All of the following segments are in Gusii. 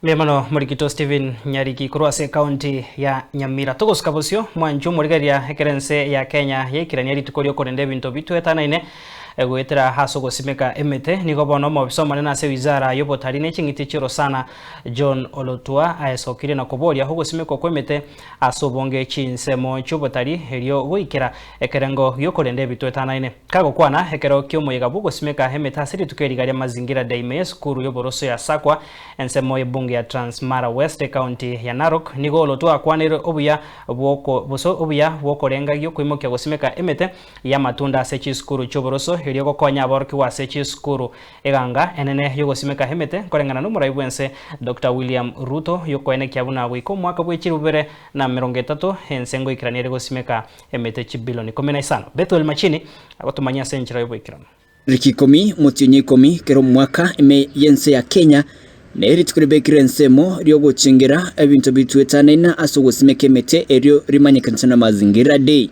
Mbuya mono Morikito Stephen Nyariki korwa ase ekaunti ya Nyamira. Togosuka bosio mwancho omorigereria ekero ense ya Kenya yaikirania rituko riokorenda ebinto bitwetanaine goetera ase ogosimeka emete. Nigo bono omobisa omonene ase wizara y'obotari ne ching'iti chi'orosana John Olotua aesokirie na koboria ogosimekwa kw'emete ase obonge chinsemo chi'obotari erio goikera ekerengo giokorenda ebitwetanaine. Kagokwana ekero ki'omoyega bw'ogosimeka emete ase rituko eriga ria Mazingira Day ime y'esukuru y'oboroso ya Sakwa ensemo y'ebunge ya Trans Mara West ekaunti ya Narok nigo Olotua akwaneire obuya bw'oko boso obuya bw'okorengagia okoimokia gosimeka emete y'amatunda ase chisukuru chi'oboroso erio gokonya aborokigwa ase chisukuru Eganga enene y'ogosimeka emete nkoreng'ana n'omorai bw'ense Doctor William Ruto y'okoenekia buna goika omwaka bwe chilifu bibere na emerongo etato ense ngoikerania ere gosimeka emete chibilioni ikomi na isano. Bethuel Machini agotomanyia ase enchera y'oboikeranu. Tariki ikomi omotienyi ikomi kera omwaka ime y'ense ya Kenya ne rituko ribekire ensemo riogochengera ebinto bitwetanaine ase ogosimeka emete erio rimanyekanete na Mazingira Day.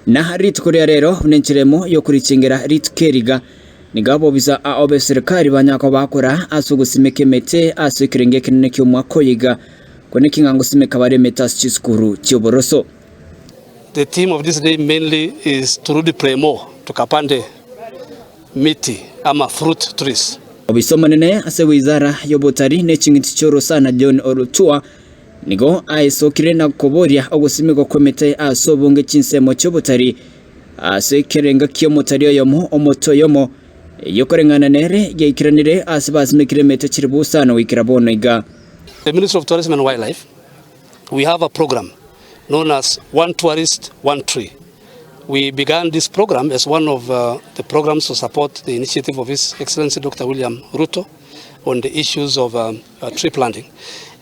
Na rituko ria rero buna enchera emo y'okorichengera rituko eriga, nigo abobisa ao b'eserikari banyara koba bakora ase ogosimeka emete ase ekerengo ekenene ki'omwaka oyo iga, korende ki ng'a ngosimeka bare emete ase chisukuru chi'oboroso. The theme of this day mainly is turudi premo tukapande miti ama fruit trees. Obisa omonene ase wizara y'obotari ne ching'iti chi'orosana John Olutua nigo aesokire na koboria ogosimekwa kw'emete ase obonge chinsemo chi'obotari ase ekerengo ki'omotari oyomo omote oyomo eyio koreng'ana nere yaikeranire ase basimekire emete chilifu isano goikera bono iga. The Ministry of Tourism and Wildlife we have a program known as One Tourist, One Tree. We began this program as one of uh, the programs to support the initiative of His Excellency Dr. William Ruto on the issues of um, uh, tree planting.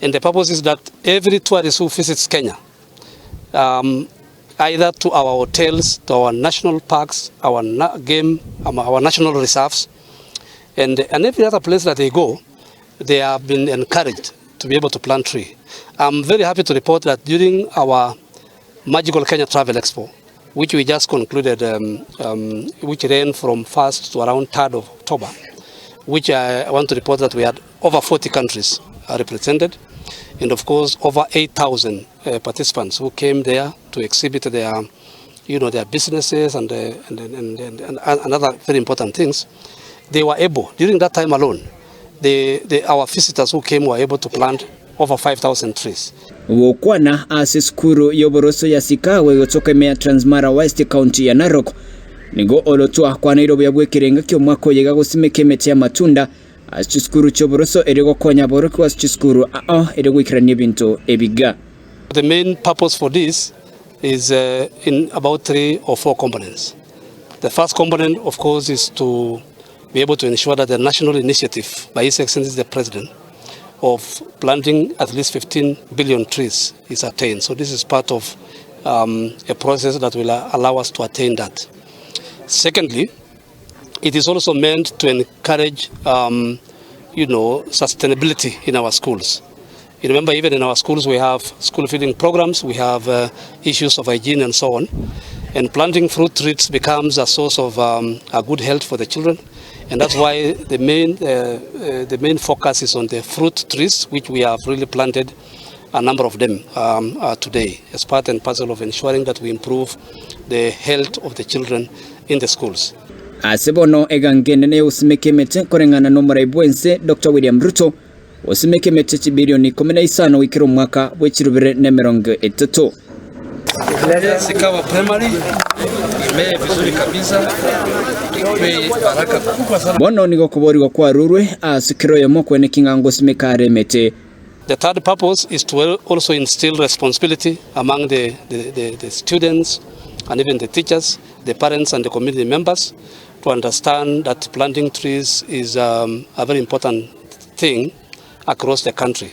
And the purpose is that every tourist who visits Kenya, um, either to our hotels, to our national parks, our na game, um, our national reserves, and, and every other place that they go, they have been encouraged to be able to plant tree. I'm very happy to report that during our Magical Kenya Travel Expo, which we just concluded, um, um, which ran from 1st to around 3rd of October, which I want to report that we had over 40 countries represented, and of course over 8,000 uh, participants who came there to exhibit their, you know, their businesses and, uh, and, and, and, and, and other very important things. They were able, during that time alone, the, the, our visitors who came were able to plant over 5,000 trees. Gokwana ase esukuru y'oboroso ya Sikawe gotoka ime ya Transmara West County ya Narok, nigo Olotu akwaneire obuya bw'ekerenga ki'omwaka oyo iga gosimeka emete y'amatunda ase chisukuru chi'oboroso erio gokonya aborokigwa ase chisukuru ao erio goikerania ebinto ebiga. The main purpose for this is uh, in about three or four components. The first component, of course, is to be able to ensure that the national initiative by His Excellency the President of planting at least 15 billion trees is attained. So this is part of um, a process that will allow us to attain that. Secondly, it is also meant to encourage, um, you know, sustainability in our schools. You remember, even in our schools, we have school feeding programs, we have uh, issues of hygiene and so on. And planting fruit trees becomes a source of um, a good health for the children. And that's why the main, uh, uh, the main focus is on the fruit trees, which we have really planted a number of them um, uh, today as part and parcel of ensuring that we improve the health of the children in the schools. Ase bono egango enene y'ogosimeka emete koreng'ana n'omorai bw'ense Doctor William Ruto, Osimeke emete chibilioni ikomi na isano goikera omwaka bwe chirubere na emerongo etato. Sikawa Primary imee vizuri kabisa, ikue baraka kubwa sana. Bono nigo okoboorigwa kwarurwe ase kera oyomo kweneki ng'a ngosimeka are emete. The third purpose is to also instill responsibility among the, the, the, the students and even the teachers, the parents and the community members to understand that planting trees is um, a very important thing across the country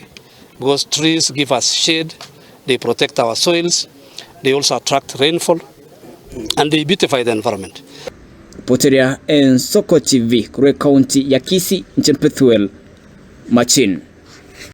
because trees give us shade, they protect our soils, they also attract rainfall and they beautify the environment. Poteria Ensoko TV korwa ekaunti ya Kisii, inche Pethuel Machin.